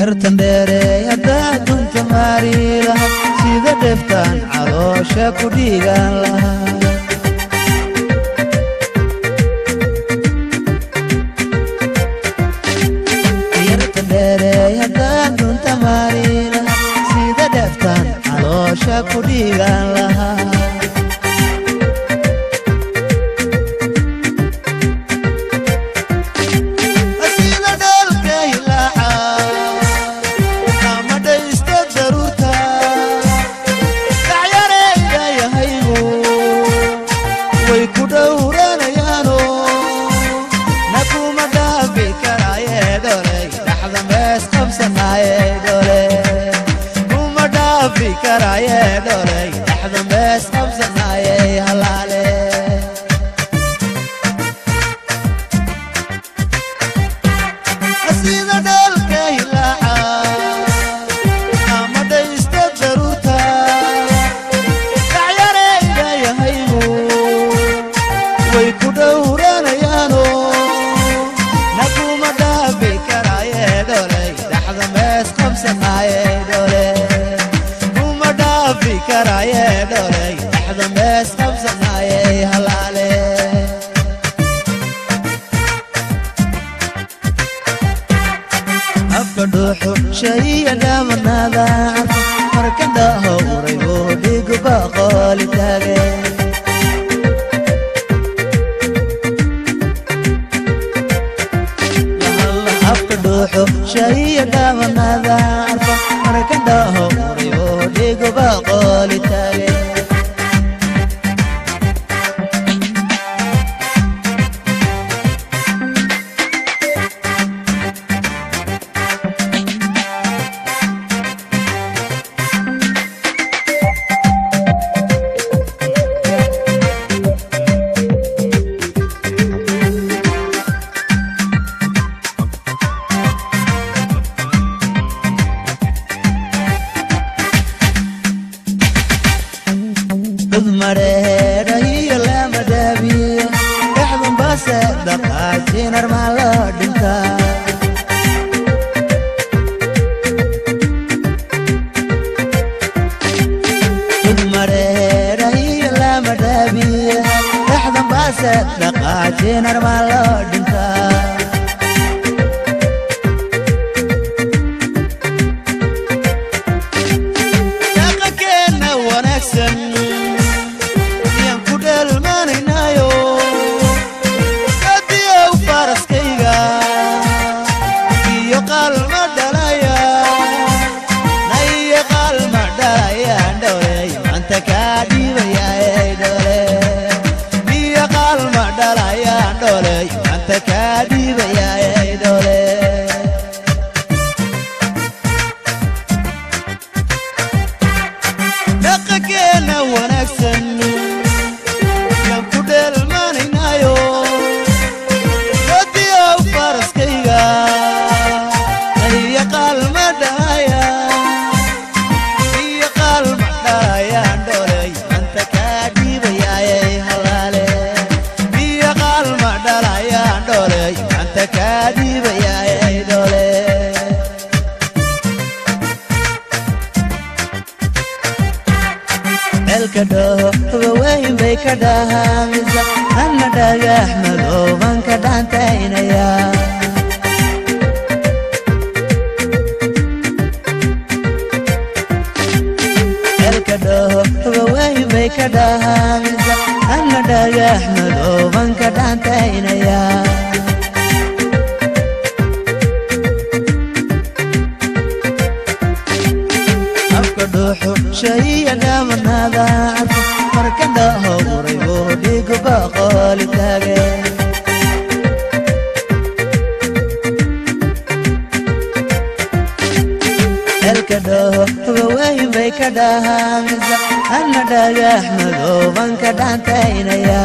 Yartan dheereey haddaad dunta maari lahaa, sida dheftaan caloosha ku dhiigan lahaa. Yartan dheereey haddaad dunta maari lahaa, sida dheftaan caloosha ku dhiigan lahaa. Sida dhalka ilaaca ama dhaysta daruurta, dhacyareyda yahaygu way ku dhowranayaano, na kuma dhaafi karaaye dholey, dhaxda mees qabsanaaye dhole, kuma dhaafi karaaye dholey, dhaxda mees qabsanaaye halaale. Sida dhalka ilaaca ama dhaysta daruurta, dhacyareyda yahaygu way ku dhowranayaano, na kuma dhaafi karaaye dholey, dhaxda mees qabsanaaye dhole, kuma dhaafi karaaye dholey, dhaxda mees qabsanaaye halaale. Afka dhuuxu shaiya dhaamanaada carfa, marka dhaho uray buu dhigu baqooli taage. Afka dhuuxu shaiya dhaamanaada carfa, marka dhaho uray buu dhigu baqooli taage. Cudmareedha iyo lama dhaabiyo, dhexdun base dhaqaajinar maa loo dhintaa? Cudmareedha iyo lama dhaabiyo, dhexdun base dhaqaajinar maa loo dhintaa? Dhaqankeenna wanaagsan miyaan ku dheelmanaynaayo, kadiyow faraskayga iyo qalma dhalaya, na iyo qalma dhalayaan dholey, maanta kaa dhiibayaay dhole, iyo qalma dhalayaan dholey, maanta kaa dhiibayaay dhole. Dhaqankeenna wanaagsan yaan ku dheelmanaynaayo, kadiyow faraskayga iyo qalma dhalaya, iyo qalma dhalayaan dholey, maanta kaa dhiibayaayay halaale, iyo qalma dhalayaan dholey, maanta kaa dhiibayaayay dhole. Ceelka dhoho hubaweyn bay ka dhahaamisa, anna dhagax madooban ka dhaantaynaya. Ceelka dhoho hubaweyn bay ka dhahaamisa, anna dhagax madooban ka dhaantaynaya. Afka dhuuxu shaiya dhaamanaada carfa, marka dhaho uray buu dhigu baqooli taage. Ceelka dhoho hubaweyn bay ka dhahaamisa, anna dhagax madooban ka dhaantaynaya.